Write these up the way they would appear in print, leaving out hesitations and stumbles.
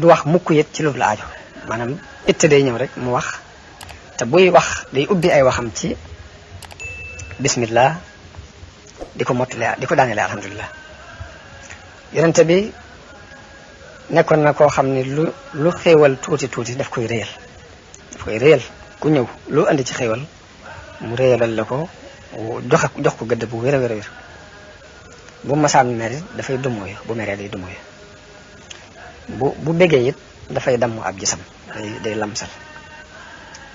du wax mukk it ci lu la aajo maanaam itte day ñëw rek mu wax te buy wax day ubbi ay waxam ci bismillah di ko mottale di ko daanele alhamdulilah yonente bi nekkoon na koo xam ne lu xéewal tuuti daf koy réyal ku ñëw lu andi ci xéewal mu réyalal la ko jox ko gëdd bu wér a wér bu masaan mer dafay dumóoyu bu meree day dumóoyu bu bégee it dafay damm ab gisam day lamsal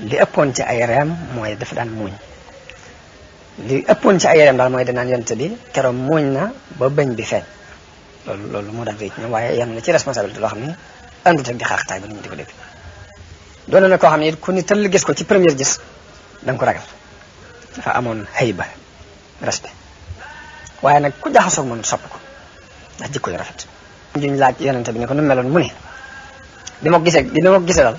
li ëppoon ci ay reem mooy dafa daan muuñ li ëppoon ci ay reem daal mooy danaan yonte bi keroog muuñ na ba bëñ bi feeñ loolu moo daan rëy ci ñoom waaye yam na ci responsabilité loo xam ne andut ak di xaaxtaay ba nit ñi di ko dégg doon na koo xam ne ku ni tëll gis ko ci première gis da nga ko ragal dafa amoon hayba respect waaye nag ku jaxasoog moom sopp ko ndax jikko yu rafet juñ laaj yonente bi ne ko nu meloon mu ne bi ma ko gisee daal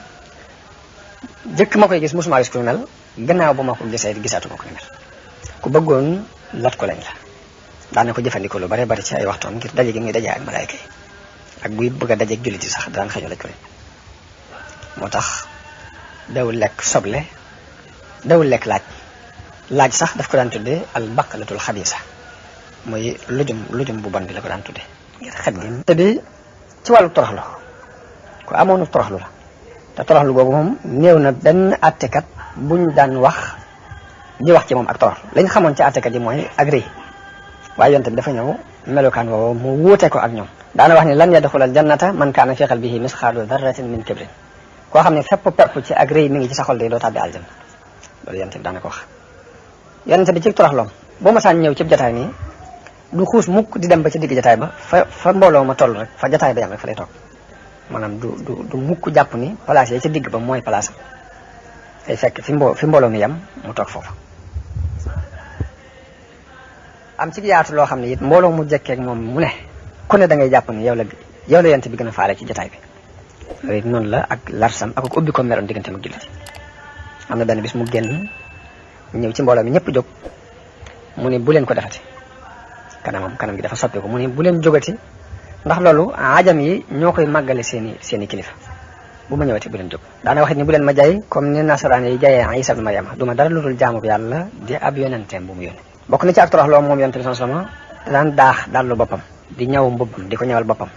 jëkk ma koy gis mosuma gis ku mel gannaaw ba ma ko gisee gisaatu ma ko mel ku bëggoon lat ko lañ la daana ko jëfandikoo lu bare bari ci ay waxtoom ngir daje gi muy daje ak malaayka yi ak buy bëgg a daje ak jullit yi sax daan xëñu laj ko lañ moo tax dawul lekk soble dawul lekk laaj sax daf ko daan tuddee al baqalatul xabiisa mooy lujum bu bon bi la ko daan tuddee ngir xet gi te bi ci wàllu toroxlu ku amoonu toroxlu la te toroxlu googu moom néew na benn attekat buñ daan wax ci moom ak toroxlu lañ xamoon ci attekat yi mooy ak rëy waaye yonte bi dafa ñëw melokaan woowu mu wuute ko ak ñoom daana wax ni lan yadxulal jannata man kaana fi qalbihi misqaalu darratin min kibrin koo xam ne fépp pepp ci ak rëy mi ngi ci sa xol day doo tàbbi aljanna loolu yonte bi daana ko wax yonte bi ci toroxloom boo ma saan ñëw ci jataay nii du xuus mukk di dem ba ci digg jataay ba fa mbooloo ma toll rek fa jataay ba yam rek fa lay toog maanaam du mukk jàpp ni place yi ci digg ba mooy place am day fekk fi mbooloo mi yam mu toog foofu am ci yaatu loo xam ne it mbooloo mu jekkeek moom mu ne ku ne da ngay jàpp ni yow la yonent bi gën a faale ci jotaay bi loolu it noonu la ak larsam ak ubbi ko meroon diggante mu jullit am na benn bis mu génn ñëw ci mbooloo mi ñëpp jóg mu ne bu leen ko defati kanam gi dafa soppeeku mu ne bu leen jógati ndax loolu ajam yi ñoo koy màggale seeni kilifa bu ma ñëwati bu leen jóg daana waxit ni bu leen ma jaay comme ni nasaraan yi jaayee Isa ibn Maryama du ma dara lu dul jaamu yàlla di ab yonenteem bu mu yónne bokk na ci ak toroxloo moom yonent bi sallallahu alayhi wasallam daan daax dallu boppam di ñaw mbubbam di ko ñawal boppam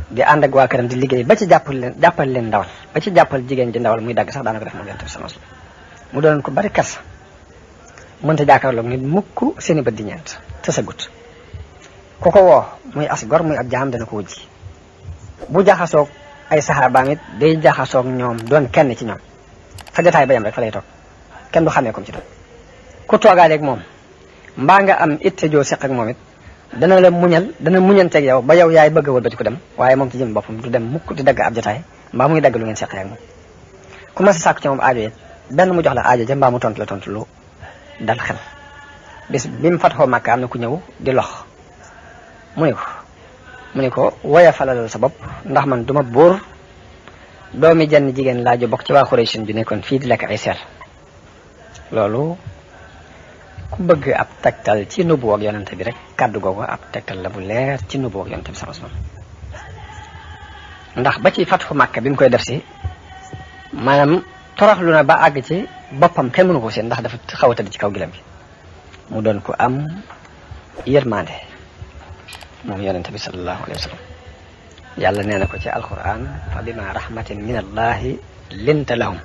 di ànd ak waa këram di liggéey ba ci jàppal leen ndawal ba ci jàppal jigéen ji ndawal muy dagg sax daana ko def moom yonent bi sallallahu alayhi wasallam mu doon ko bari kersa mënta jàkkaarloog nit mukk seeni bët di ñeent te sa gut ku ko woo muy as gor muy ab jaam dana ko wujji bu jaxasoog ay saxaabaam it day jaxasoog ñoom doon kenn ci ñoom fa jotaay ba yam rek fa lay toog kenn du xamee comme ci doon ku toogaaleeg moom mbaa nga am itte joo seq ak moom it dana muñanteeg yow ba yow yaay bëgg a wëlbati ko dem waaye moom ci jëm boppam du dem mukk di dagg ab jotaay mbaa muy dagg lu ngeen seq ak moom ku ma si sàkku ci moom aajo it benn mu jox la aajo ja mbaa mu tontu la tontu lu dal xel bis bi mu fatxoo Makka am na ku ñëw di lox mu ne ko woya falalal sa bopp ndax man duma buur doomi jenn jigéen laa ju bokk ci waa Xuraysin ju nekkoon fii di lekk ay ser loolu ku bëgg ab tegtal ci nubu ak yonente bi rek kàddu googu ab tegtal la bu leer ci nubu ak yonente bi sallallahu alayhi wasallam ndax ba ci fatxu Makka bi mu koy def si maanaam toroxlu na ba àgg ci boppam kenn mënu ko seen ndax dafa xaw a tëdd ci kaw gilam gi mu doon ko am yërmande moom yonente bi sallallahu alayhi wa sallam yàlla nee na ko ci alquran fa bima rahmatin min allahi linta lahum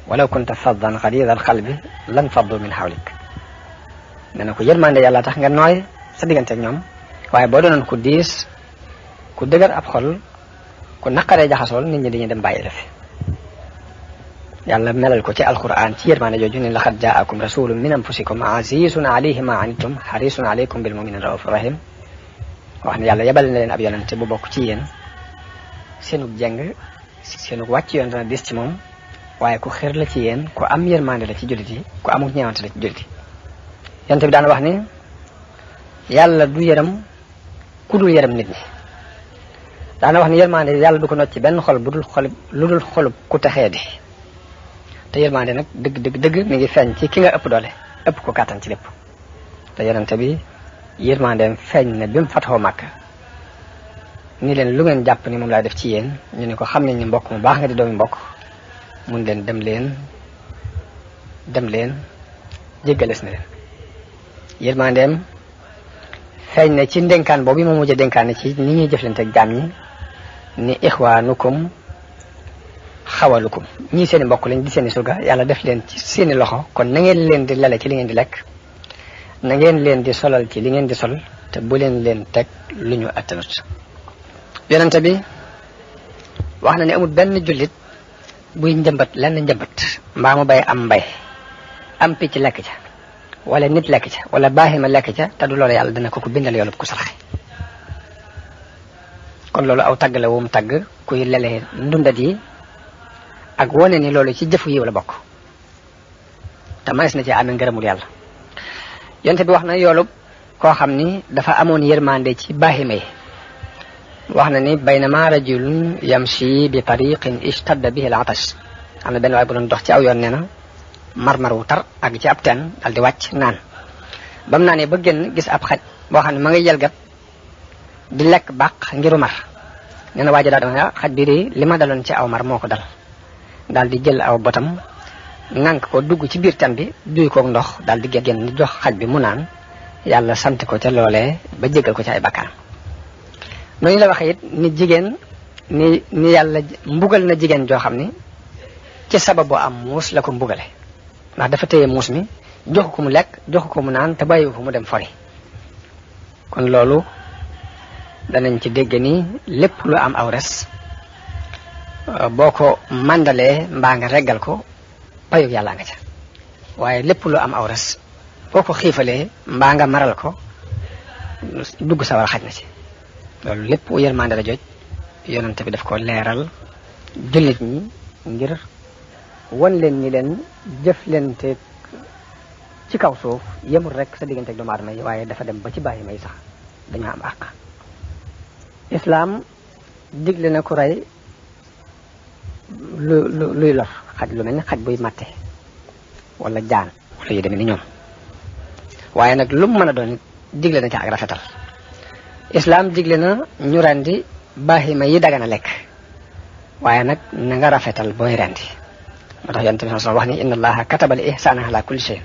walaw kunta faddan ghalida alqalbi lan faddu min hawlik nee na ko yërmande yàlla tax nga nooy sa diggante ak ñoom waaye boo doonoon ku diis ku dëgër ab xol ku naqaree jaxasool nit ñi dañuy dem bàyyi la fi yàlla melal ko ci alquran ci yërmande jooju ne laqad jaakum rasulun min anfusikum azizun alayhi ma anittum harisun alaykum bil mu'minina raufur rahim wax ne yàlla yebal na leen ab yonente bu bokk ci yéen seenug jeng seenug wàcc yoon dana dis ci moom waaye ku xër la ci yéen ku am yërmande la ci jullit yi ku amul ñeewante la ci jullit yi yonente bi daan wax ni yàlla du yërëm ku dul yërëm nit ñi daana wax ni yërmande yàlla du ko not ci benn xol bu dul xol lu dul xolub ku texee di te yërmande nag dëgg mi ngi feeñ ci ki nga ëpp doole ëpp ko kàttan ci lépp te yonente bi yërmandeem feeñ na bi mu fatxoo Makka ni leen lu ngeen jàpp ni moom laa def ci yéen ñu ne ko xam nañ ni mbokk mu baax nga di doomi mbokk mun leen dem leen jéggales na leen yërmandeem feeñ na ci ndénkaan boobu moom mujj a dénkaane ci ni ñuy jëflante ak jaam ñi ni ixwaanukum xawalukum ñii seeni mbokk lañ di seeni surga yàlla def leen ci seeni loxo kon na ngeen leen di lale ci li ngeen di lekk na ngeen leen di solal ci li ngeen di sol te bu leen teg lu ñu attanut yonente bi wax na ne amul benn jullit buy njëmbat lenn njëmbat mbaa mu bay am mbay am picc lekk ca wala nit lekk ca wala baaxima lekk ca te du loolu yàlla dana ko bindal yoolub ku saraxe kon loolu aw tagg la wum tagg kuy lele ndundat yi ak wone ni loolu ci jëfu yiw la bokk te manes na ci amee ngërëmul yàlla yonte bi wax na yoolub koo xam ni dafa amoon yërmande ci baaxima yi wax na ni baynama rajulun yamshi bi tariqin ishtadda bihi al-atash am na benn waay bu doon dox ci aw yoon nee na marmar wu tar ak ci ab teen dal di wàcc naan ba mu naanee ba génn gis ab xaj boo xam ne ma ngay yelgat di lekk bàq ngiru mar nee na waa ji daal dama xaj bi de li ma daloon ci aw mar moo ko dal daal di jël aw botam ŋànk ko dugg ci biir teen bi duy koog ndox daal di génn di jox xaj bi mu naan yàlla sant ko ca loolee ba jégal ko ci ay bakkaar noonu la waxee it ni jigéen ni yàlla mbugal na jigéen joo xam ni ci sababu am muus la ko mbugale ndax dafa téye muus mi joxu ko mu lekk joxu ko mu naan te bàyyiwu ko mu dem fori kon loolu danañ ci dégg ni lépp lu am aw res boo ko màndalee mbaa nga reggal ko payug yàlla nga ca waaye lépp lu am aw res boo ko xiifalee mbaa nga maral ko dugg sawar xaj na ci loolu lépp yërmande la joj yonente bi daf ko leeral jullit ñi ngir wan leen ñi leen jëflante ci kaw suuf yemul rek sa diggante ak doomu aadama yi waaye dafa dem ba ci bàyyi may sax dañoo am àq islaam digle na ku rey luy lor xaj lu mel ni xaj buy matte wala jaan wala yu demee ni ñoom waaye nag lu mu mën a doon digle na ci ak rafetal islaam digle na ñu rendi baaxima yi dagana lekk waaye nag na nga rafetal booy rendi moo tax yonent bi sallallahu alayhi wasallam wax ni inna allaha kataba al ihsana ala kulli shay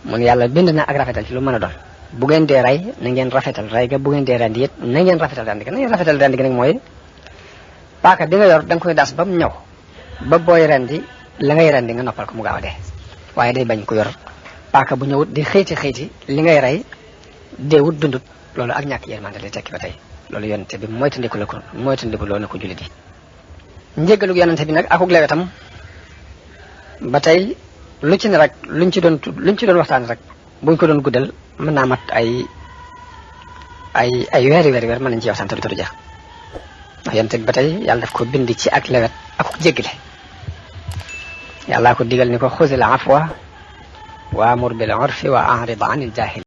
mun yàlla bind na ak rafetal ci lu mën a doon bu ngeen dee rey na ngeen rafetal rey ga bu ngeen dee rendi it na ngeen rafetal rendi ga na ngeen rafetal rendi ga nag mooy paaka di nga yor da nga koy das ba mu ñëw ba booy rendi la ngay rendi nga noppal ko mu gaaw a dee waaye day bañ ko yor paaka bu ñëwut di xëyti li ngay rey deewut dundut loolu ak ñàkk yërmande lay tekki ba tey loolu yonente bi moytandiku loo na ko jullit yi njéggalug yonente bi nag akuk lewetam ba tey lu ci ne rek luñ ci doon waxtaan rek buñ ko doon guddal mën naa mat ay weer mën nañ ci waxtaan te du jeex ndax yonente bi ba tey yàlla daf ko bind ci ak lewet akuk jéggale yàllaa ko digal ni ko xuzil afwa wa amur bil urfi wa a'rid anil jahilin